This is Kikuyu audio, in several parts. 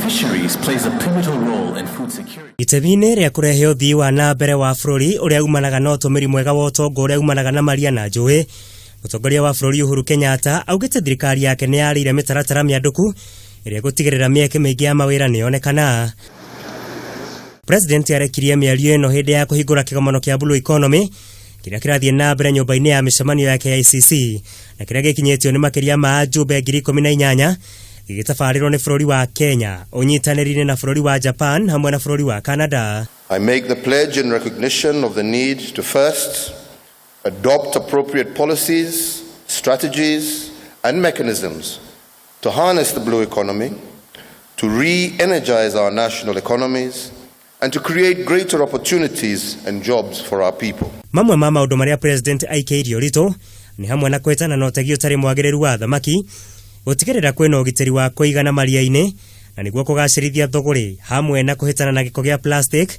Fisheries plays a pivotal role in food security. Itemi-inĩ rĩa kũrehe ũthii wa na mbere wa bũrũri ũrĩa umanaga na ũtũmĩri mwega wa ũtonga ũrĩa umanaga na maria na njũĩ, mũtongoria wa bũrũri Uhuru Kenyatta augĩte thirikari yake nĩ yarĩire mĩtaratara mĩandũku ĩrĩa ĩgũtigĩrĩra mĩeke mĩingĩ ya mawĩra nĩ yonekana. President arekirie mĩario ĩno hĩndĩ ya kũhingũra kĩgomano kĩa Blue Economy kĩrĩa kĩrathiĩ na mbere nyũmba-inĩ ya mĩcemanio ya KICC na kĩrĩa gĩkinyĩtio nĩ makĩria ma ajumbe 18,000 gĩgĩtabarĩrwo nĩ bũrũri wa Kenya ũnyitanĩri-inĩ na bũrũri wa Japan hamwe na bũrũri wa Canada. I make the pledge in recognition of the need to first adopt appropriate policies, strategies, and mechanisms to harness the blue economy, to re energize our national economies, and to create greater opportunities and jobs for our people. Mamwe ma maũndũ marĩa President aikĩirie ũritũ nĩ hamwe na kwĩtana na ũtegi ũtarĩ mwagĩrĩru wa thamaki, gũtigĩrĩra kwĩna ũgitĩri wa kũigana maria-inĩ na nĩguo kũgacĩrithia thũgũrĩ hamwe na kũhĩtana na gĩko gĩa plastic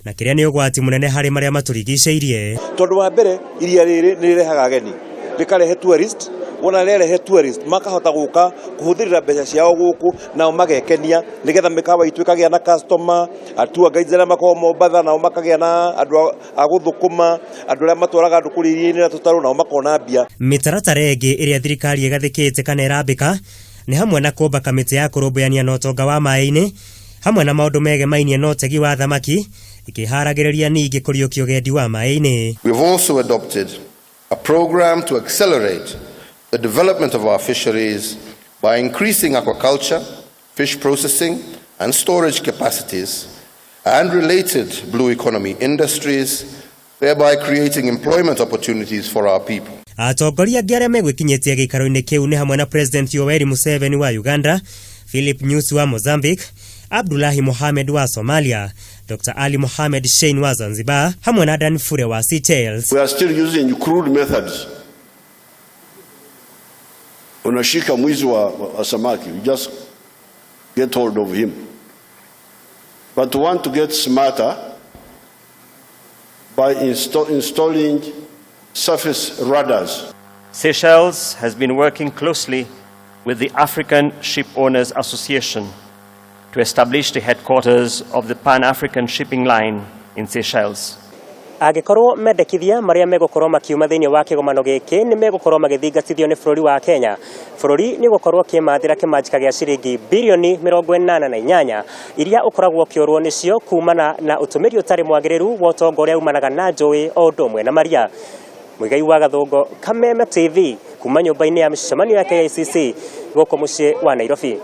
na kĩrĩa nĩ ũgwati mũnene harĩ marĩa matũrigicĩirie. Tondũ wa mbere, iria rĩrĩ nĩ rĩrehaga ageni, rĩkarehe tourist. Wona rĩarehe tourist, makahota gũka kũhũthĩrĩra mbeca ciao gũkũ, nao magekenia, nĩgetha mĩkawa itũ ĩkagĩa na customer, tour guides arĩa makoragwo Mombatha nao makagĩa na andũ a gũthũkũma, andũ arĩa matwaraga andũ kũrĩa iria-inĩ na tũtarũ nao makona mbia. Mĩtaratara ĩngĩ ĩrĩa thirikari ĩgathĩkĩte kana ĩrambĩka nĩ hamwe na kũmba kamĩtĩ ya kũrũmbũyania na ũtonga wa maĩ-inĩ hamwe na maũndũ megemainie na ũtegi wa thamaki, ikĩharagĩrĩria ningĩ kũriũkia ũgendi wa maĩ-inĩ. We have also adopted a program to accelerate the development of our fisheries by increasing aquaculture, fish processing, and storage capacities, and related blue economy industries, thereby creating employment opportunities for our people. Atongoria angĩ arĩa megwĩkinyĩtie gĩikaro-inĩ kĩu nĩ hamwe na President Yoweri Museveni wa Uganda, Philip Nyusi wa Mozambique, Abdullahi Mohamed wa Somalia, Dr. Ali Mohamed Shein wa Zanzibar hamwe na Dan Fure wa Seychelles. We are still using crude methods. Unashika mwizi wa samaki, you just get hold of him. But we want to get smarter by installing surface radars. Seychelles has been working closely with the African Ship Owners Association to establish the headquarters of the Pan-African Shipping Line in Seychelles. Angĩkorwo mendekithia marĩa megũkorwo makiuma thĩinĩ wa kĩgomano gĩkĩ nĩ megũkorwo magĩthingatithio nĩ bũrũri wa Kenya, bũrũri nĩ ũgũkorwo ũkĩmathĩra kĩmanjĩka gĩa ciringi birioni 88 iria ũkoragwo ũkĩũrwo nĩcio kumana na ũtũmĩri ũtarĩ mwagĩrĩru wa ũtonga ũrĩa umanaga na njũĩ o ũndũ ũmwe na maria. Mũigai wa Gathũngo, Kameme TV, kuma nyũmba-inĩ ya mĩcemanio ya KICC gũkũ mũciĩ wa Nairobi.